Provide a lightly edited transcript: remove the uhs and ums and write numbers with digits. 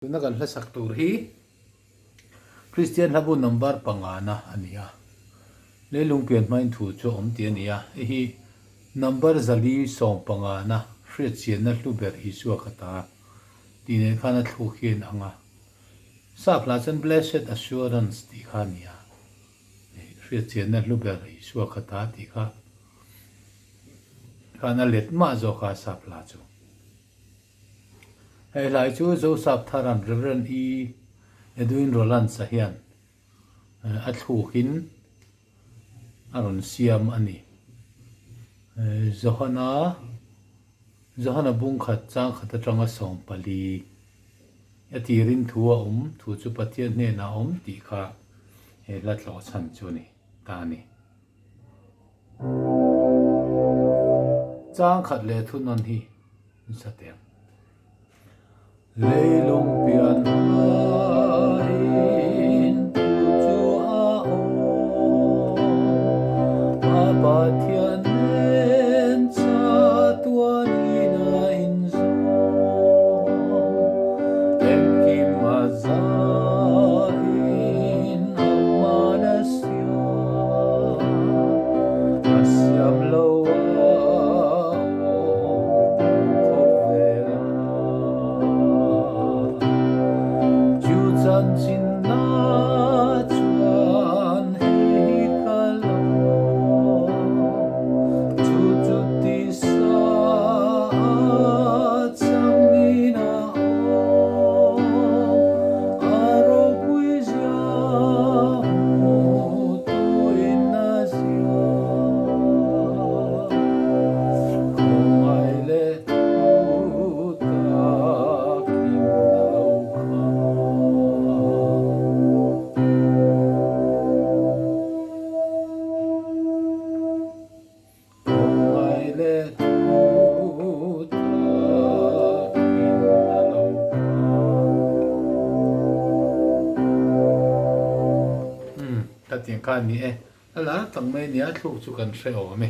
Tuna kan hlasak tur hi Kristian hlabu number pangana a ni a, leilung pian hmain thu chu a awm tih a ni a, hei hi number 400 pangana hriatchianna hlu ber Isua ka ta tih nen khan a thluk hi a inang a, sap hla chuan Blessed Assurance tih kha a ni a, hriatchianna hlu ber Isua ka ta tih kha khan a let mah zawk a sap hla chu. Hei hlai chu Joseph Tharan Rev. E. Edwin Rowlands-a hian a thlukin a rawn siam a ni. Johana Johana bungkhat changkhat atanga 14 a tirin thu a awm, thu chu Pathian hnenah a awm tih kha he hla tlawh chhan chu a ni ta a ni. Changkhat leh thunawn hi nasa teh ang. Leilung pian hmain thu chu a awm, a Pathian nen chatuanin a inzawm. Engkim a zain a hman a siam, a siam lo a awm khawp vel a. Chu chanchinna chuan hei hi ka lawm, chu chu tisa a changin a awm, a ropui zia hmu tuin a zia. Khawngaih leh thu takin a lo kha. Khawngaih leh thu takin a lo kha. Umm, ka tiang kha a ni e. A lar tak mai nia thluk chu kan hre awm e.